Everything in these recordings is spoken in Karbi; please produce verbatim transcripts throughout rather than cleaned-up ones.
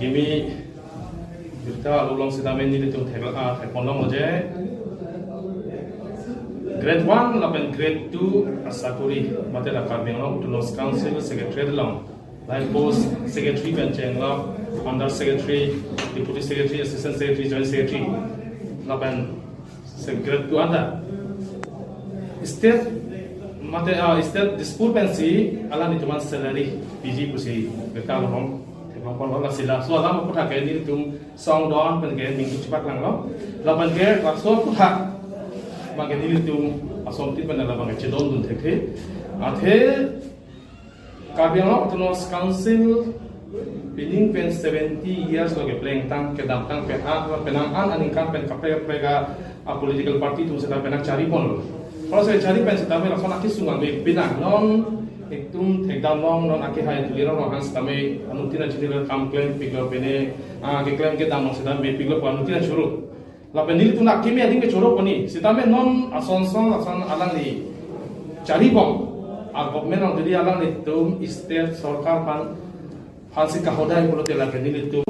Kimi birta along sitame nelitum thek, ah, thekponlong je grade one lapen grade two asakuri mate la Karbi Anglong Autonomous Council Secretariat along, lahai post secretary pen chenglok, under secretary, deputy secretary, assistant secretary, joint secretary lapen secretary anta state mate, ah, state Dispur pensi alanglitum an salary piji pusi birta along theklongponlo. Lasi laso alam aphuthak ke nelitum song do-an pen ke ningduk chipaklanglo. Lapen ke laso aphuthak abang ke nelitum asomtin pen labang ke chedondun thekthe. Athe Karbi Anglong Autonomous Council pining pen seventy years lo keplengtang, kedamtang pen an, penang an aningkan pen kaprek kaprek a political party atum seta penang chariponlo. Kalau saya chari pen sitame lason akisung abang penang non itum thekdamlong, non akehai Tuliram Ronghang sitame anuttin achini kam klempiklo, pine, ah, keklem kedam along sitame piklo pu anuttin achoro. Lapen nelitum akimi ading kechoro poni. Sitame non ason son ason alangli charibom, a government along jodi alanglitum state sorkar aphan, aphansi kahodai pulote lake nelitum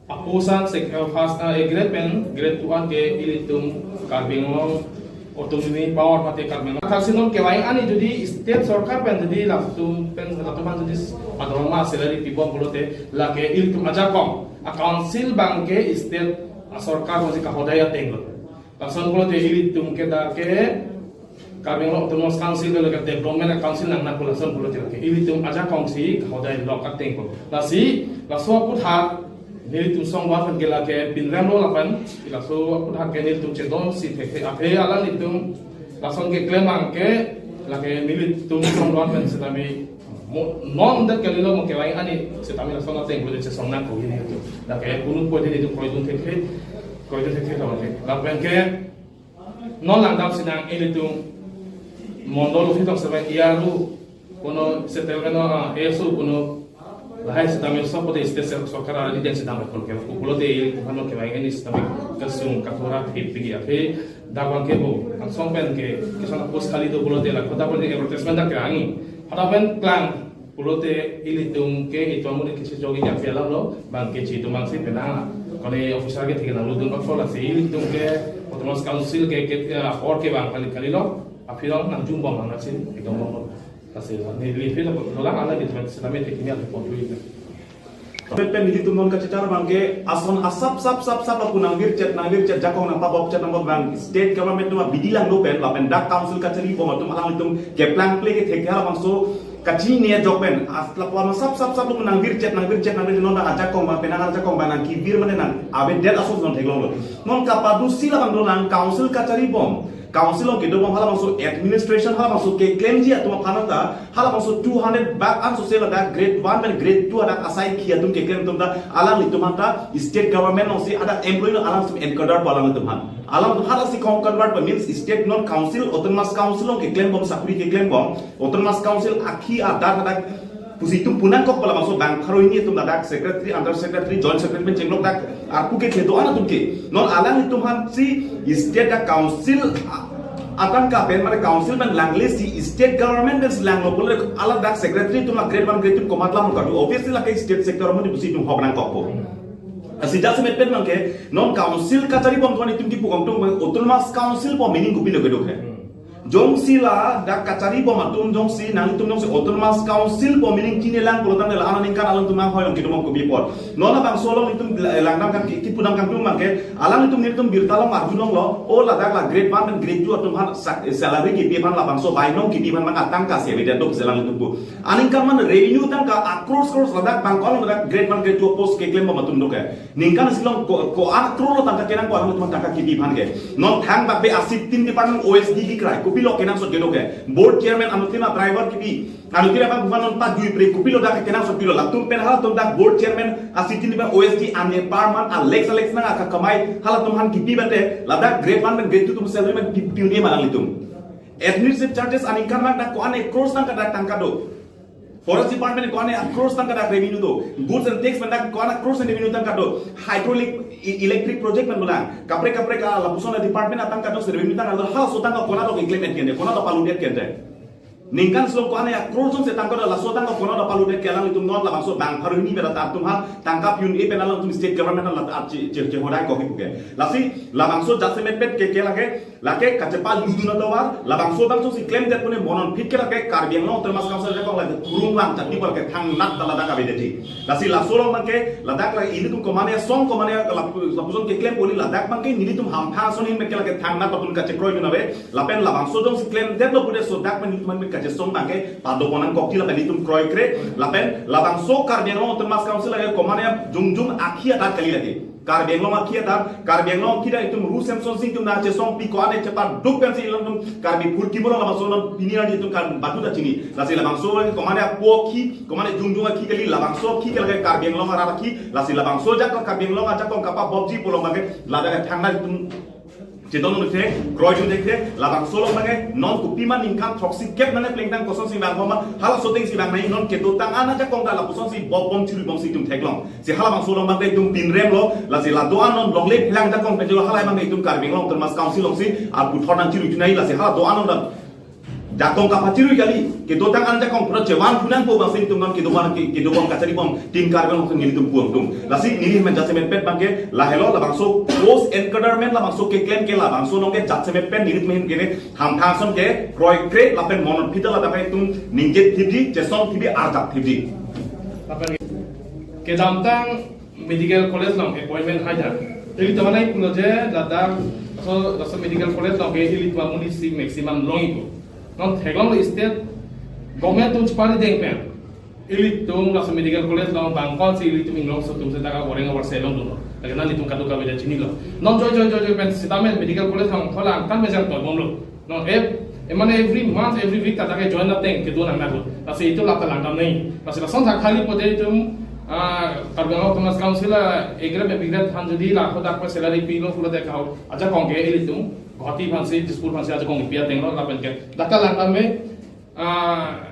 aposan sek, eh, first, eh, grade pen grade two an ke ilitum Karbi Anglong Autonomy Power mate Karbi Anglong. Thaksi non kevang ani jodi state sorkar pen jodi latum pen latum aphan jodi adorong ma salary pibom pulote lake ilitum ajakong a council abang ke state a sorkar aphansi kahodai atenglo. Lason pulote ilitum ke dak ke Karbi Anglong Autonomous Council ke lake development a council nang naku lason pulote lake ilitum ajakongsi kahodai lok atengpo. Lasi laso aphuthak nelitum song do-an pen ke lake pinremlo lapen laso aphuthak ke nelitum chedonsi thekthe, athe alanglitum lason keklem abang ke lake nelitum song do-an pen sitame mo non det kalilo, mo kevang ani sitame lason ateng pulote chesong nangkok nelitum. Lake punung po nelitum kroidun thekthe, kroidun thekthe tong ke. Lapen ke non langdam sinang ilitum mondol office tong sebagai iaru kono settlement, ah, eso kono lahai sitame sopote state sor-, sorkar ari den sitame kon ke pulote ilitum aphan kevang ani sitame kesung kathora thip pigi aphi dak abang ke bo angsong pen ke kison post khali do pulote la kota pulote advertisement dak kerangi. Hadapen klang pulote ilitum ke itum amonit kisi jogi japi alam lo, abang ke chitum abangsi penang kone officer ke thik nang ludun bak fola si ilitum ke Autonomous Council ke, ke, eh, or ke abang kali kalilo, aphi along nang jumbom nang sin, ekdom bomlo. Lasi neli aphi lo dolang ala di teman sitame teknik along pon lui. Pen pen nelitum non kachechar abang ke ason asap sap sap sap lapu nangvirchet nangvirchet jakong nangpabokchet nangpabang state government atum abidi langdo pen lapen dak council kacharibom atum alanglitum keplang ple ke thekthe halabangso kachini ajok pen as lapu ason sap sap sap lapu nangvirchet nangvirchet nangvirchet non dak ajakong abang penang ajakong abang nangkevir mane nang avedet ason non theklonglo. Non kapadusi labang dolang council kacharibom, council along kedobom halabangso administration halabangso keklemji atum aphan ta halabangso two hundred bak an sose ladak grade one pen grade two adak asai khi atum keklem atum ta alanglitum aphan ta state government alongsi adak employee along alangtum enkadar pu alanglitum aphan. Alang halaksi kong convert pa means state non council, autonomous council along keklembom sakuri keklembom, autonomous council akhi adar adak pusi itum pu nangkok pu labangso bang pharo hini atum ladak secretary, under secretary, joint secretary pen chenglok dak arpu ke thedo-an atum ke. Non alanglitum aphansi state dak council a-, atangka pen mane council pen langle si state government pen si langlo pulote ala dak secretary atum la grade one grade two komat lam kadu, obviously lake state sector amonit pusi itum hok nangkokpo. Asi jasemet pen abang ke non council kacharibom atum itum kipu kangtung abang autonomous council pu meaning kopilo kedo ke. Jongsi ladak kacharibom atum jongsi nanglitum jongsi autonomous council pu meaning chinilang pulo tangte la aningkan alangtum anghoi along kedobom kopi apot. Non labangso along itum langdam kang ki-, kipu dam kangtung abang ke alanglitum nelitum birta along arjulonglo, o ladak la grade one pen grade two atum aphan sa-, salary kipi aphan labangso bainong kipi aphan abang atangka si avedet do pusi alanglitum pu. Aningkan mane revenue tangka a crores crores ladak abang ko along ladak grade one grade two post keklembom atum do ke. Ningkan isi along ko, ko-an crore lo tangka kenangkok alanglitum aphan tangka kipi aphan ke. Non thangbak be a sixteen department O S D kekrai kopilo kenangsot kedo ke. Board chairman anuttin a driver kipi, anuttin abang bukan non ta jui pre kopilo dak kenangsot pilo latum pen halatum dak board chairman a sixteen department O S D ane per month a lakhs a lakhs nang aka kamai halatum aphan kipi bate ladak grade one pen grade two atum salary pen kipi uni ma alanglitum. Administrative charges aningkan dak ko-an ek crores tangka dak tangka do. Forest department ko-an ek crores tangka dak revenue do. Goods and tax pen dak ko-an ek crores revenue tangka do. Hydraulic e-, electric project pen dolang. Kaprek kaprek a lapuson department atangka do, revenue tangka do. Halaso tangka konat do keklem et kende, konat do palu et kende. Ningkan selong ko-an ya crore jongsi tangka do, laso tangka kono do palu de, ke alanglitum non labangso bang pharo hini mera ta atum ha tangka pi-un-e pen alangtum state government la ta che, che, chehodai kok kipu ke. Lasi labangso jasemet pet ke, ke lake, lake kachepa ludun atovar, labangso bang jongsi klemdet pune monon phit ke lake Karbi Anglong Autonomous Council ajakong lake kurung lang chakni por ke thangnat ta ladak avedetji. Lasi laso along abang ke ladak lake ilitum komane song komane lap-, lapuson keklem poli ladak abang ke nelitum hamphang ason hin pen ke lake thangnat patun kachekroi dun ave. Lapen labangso jongsi klemdetlo pute laso dak pen nelitum pen kachesong abang ke padopon nangkokji lapen nelitum kroikre. Lapen labangso Karbi Anglong Autonomous Council lake komane jongjung akhi atat kali lake. Karbi Anglong akhi atat, Karbi Anglong akhi atat itum Ru Semson Sing atum nangchesongpi ko-an chepaduk pensi ilangtum Karbi phurkimo lo labangso non pini arni itum kan badu ta chini. Lasi labangso lake komane apo akhi, komane jongjung akhi kali, labangso akhi ke lake Karbi Anglong arat akhi, lasi labangso ajak Karbi Anglong ajakong kapabopji pu along abang ke ladak thangnat itum chetong nang the, kroi jun the, labangso along abang ke non kopima ningkan throksi kep mane plengtang kosonsi bang bom ma, halaso atengsi bang nai non kedotang an ajakong ta lapusonsi bopbom chiribomsi itum theklong. Si halabangso along abang ke itum pinrem lo, lasi la do-an non longle phelang ajakong pen jolo halai abang ke itum Karbi Anglong Autonomous Council alongsi aputhot nangchiru chunai, lasi hala do-an non ta jakong kapachirui kali, kedotang an jakong pura chevan phunang po bangsi itum non kedobom ke, kedobom kacharibom tin Karbi Anglong nelitum puang tung. Lasi neli men jasemet pet abang ke lahelo, labangso post encadrement labangso keklem ke labangso along ke jasemet pet neli men kene hamphang ason ke kroikre lapen monon phit ta ladak itum ningje thipji, chesong thipji, arjap thipji. Kedamtang medical college along appointment hajar. Ilitum anai pulo je ladak laso, laso medical college along ke ilitum amonit si maximum longji ko. Non theklonglo state government atum chepari deng pen ilitum laso medical college along bang konsi ilitum Inglongso atum seta ka goreng awar selong dun lo. Lake nelitum kadokave ta chinilo. Non joi joi joi joi pen sitame medical college along tholang kan mejang tolbomlo. Non ev-, emane every month, every week ta dak ke join ateng kedo nangnang lo. Lasi itum lata langdam nai. Lasi lason thak kali pote itum, ah, Karbi Anglong Autonomous Council a-grade a-B-grade aphan jodi la hadak pen salary pilo pulote kehang ajakong ke ilitum Guwahati aphansi, Dispur aphansi ajakong pi ateng lo lapen ke dak ta langdam me, ah,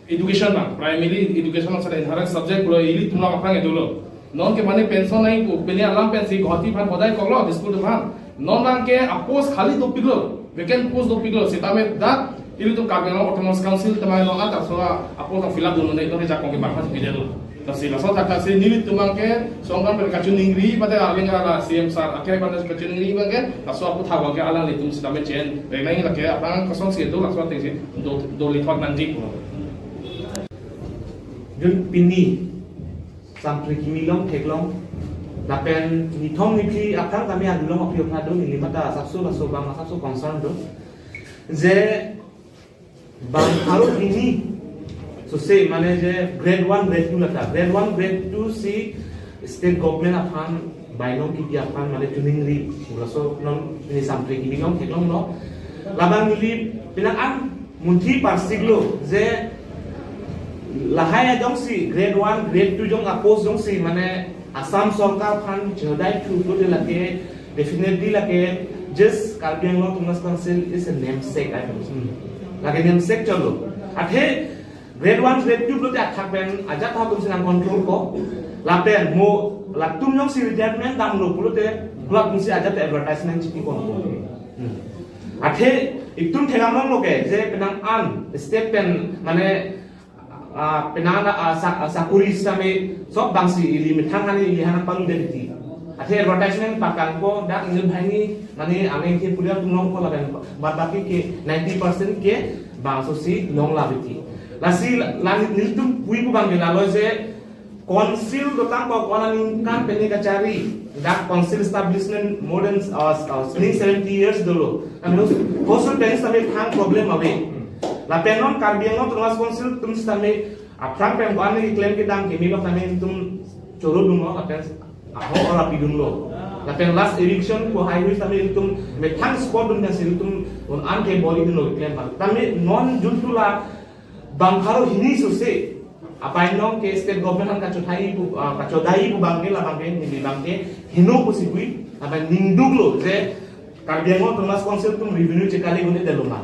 education abang, primary education abang seta inherent subject pulo ilitum along aphrang dolo. Non ke mane pension nai pu, pini alam pensi Guwahati aphan hodai koklo, Dispur atum aphan. Non abang ke a-post khali dopiklo, vacant post dopiklo, sitame dak ilitum Karbi Anglong Autonomous Council tema along atak so a-post abang fill up dun nai, non ke ajakong ke bang aphan pidetlo. Lasi laso thak thak si nelitum abang ke songdam pen kachiningri, pate aling ala C M sir akhir pen kachiningri abang ke, laso aputhak abang ke alanglitum sitame chen, reng nai lake aphrang kosonsi do laso atengsi do, do lithot nangji pu. Jun pini Samphre kimi along theklong. Lapen nithom niphli aphrang kami adulong aphi aphrang do neli mata asapso laso bang asapso concern do. Je bang pharo hini sose mane je grade one, grade two lata. Grade one, grade two si state government aphan bainong kipi aphan mane chiningri. Laso non pini Samphre kimi along theklonglo. Labang neli penang an munthi parsiklo je lahai adongsi grade one, grade two jong a-post jongsi mane Assam Sorkar aphan chehodai thu pulote lake definitely lake just Karbi Anglong Autonomous Council is a namesake, I think. Lake namesake cholo. Athe grade one, grade two pulote athak pen ajat athak atumsi nangcontrol ko. Lapen mo latum jongsi retirement damlo pulote latumsi ajat advertisement chipi kon ko. Hmm. Athe itum thengam longlo ke je penang an state pen mane, ah, penang an, ah, sa-, ah, sakuri sitame sob bangsi ili methang hani ili hana palu de titi. Athe advertisement pakang ko dak injun bhai ni mane aneng ke pulian tum long ko lapen bad baki ke ninety percent ke bangso si long la titi. Lasi la, la nelitum pui pu abang ke lalo je council dotang ko ko-an aningkan pen kachari. Dak council establishment more than, uh, uh, seventy years dolo. Kami host, host pen sitame thang problem ave. Lapen non Karbi Anglong Autonomous Council atum sitame aphrang pen ko-an keklem kedam kemelo tame itum choro dunlo lapen ahok ora pidunlo. Lapen last eviction ko highway tame itum methang spot dun kan si itum un an ke boli dunlo keklem pan. Tame non juntu la bang pharo hini sose abainong ke state government aphan kachothai pu, ah, kachodai pu abang ke labang ke neli abang ke heno pusi pui, lapen ningduklo je Karbi Anglong Autonomous Council atum revenue chekali gun-edetlo ma.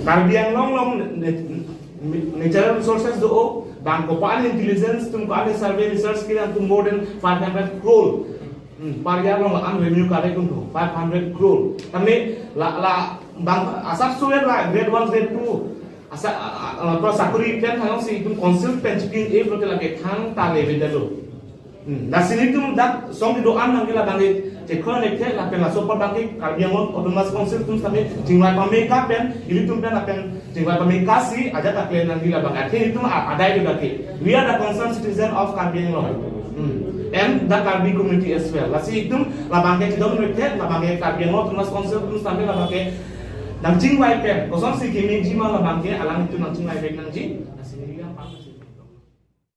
Karbi Anglong along ne-, ne-, natural resources do, bang ko-an intelligence atum ko-an survey research kelang atum more than five hundred crore. Hmm, per year along an revenue collect dun thu, five hundred crore. Tame la, la bang asap suwe la grade one, grade two Asa, a, a, a, sakori pen thansi itum council pen chipin e blote lake thangta le beda lo. Hmm, lasi nelitum dak song kedo-an nangji labang ke chekhon ekthe lapen laso apor abang ke Karbi Anglong Autonomous Council atum sitame chingvai pame ka pen ilitum pen lapen chingvai pame ka si ajat akle nangji labang ke. Athe nelitum a-, adai do dak ke. We are the concerned citizen of Karbi Anglong. Hmm. And the Karbi community as well. Lasi itum labang ke chidon ekthe, labang ke Karbi Anglong Autonomous Council atum sitame labang ke nangchingvai pen kosonsi kemeji ma labang ke alanglitum nangchingvai vek nangji. Lasi neli yang pang